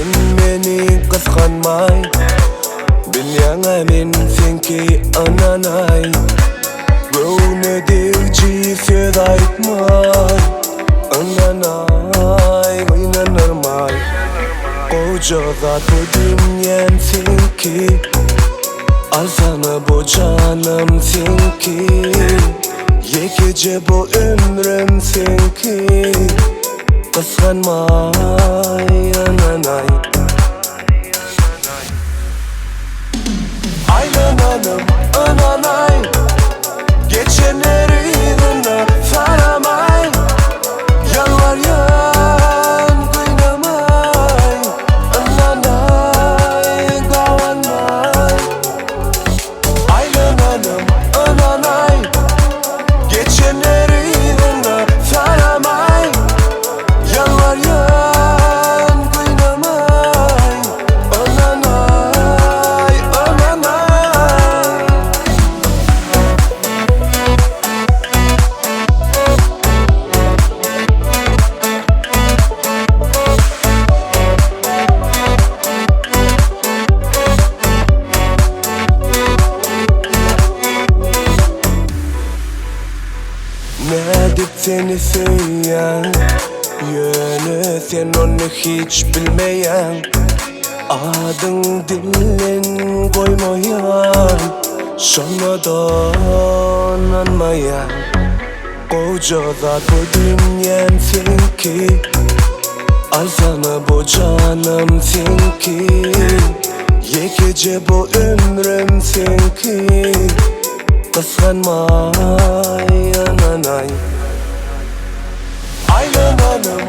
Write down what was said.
Sen meni gysganmaý Bilýäňä men seňki ynanaý Göwne degiji söz aýtmaý Ynanaý gynanyrmaý Goja zat bu dünýäm seňki Alsana bu janym seňki Ýekeje bu ömrüm seňki Gysganmaý ynanaý Aýlananym ynanaý Geçenleri yzyna saramaý Ýalbarýan gynamaý Ynanaý gabanmaý Aýlananym ynanaý Geçenleri yzyna saramaý Ýalbarýan gynamaý Ynanaý ynanaý. Nädip seni söýýän, ýöne sen ony hiç bilmeýäň Adyň dilden goýmaýan, şonda-da ynanmaýaň Goja zat bu dünýäm seňki, alsana bu janym seňki Ýekeje bu ömrüm seňki, gysganmaý ynanaý Aýlananym.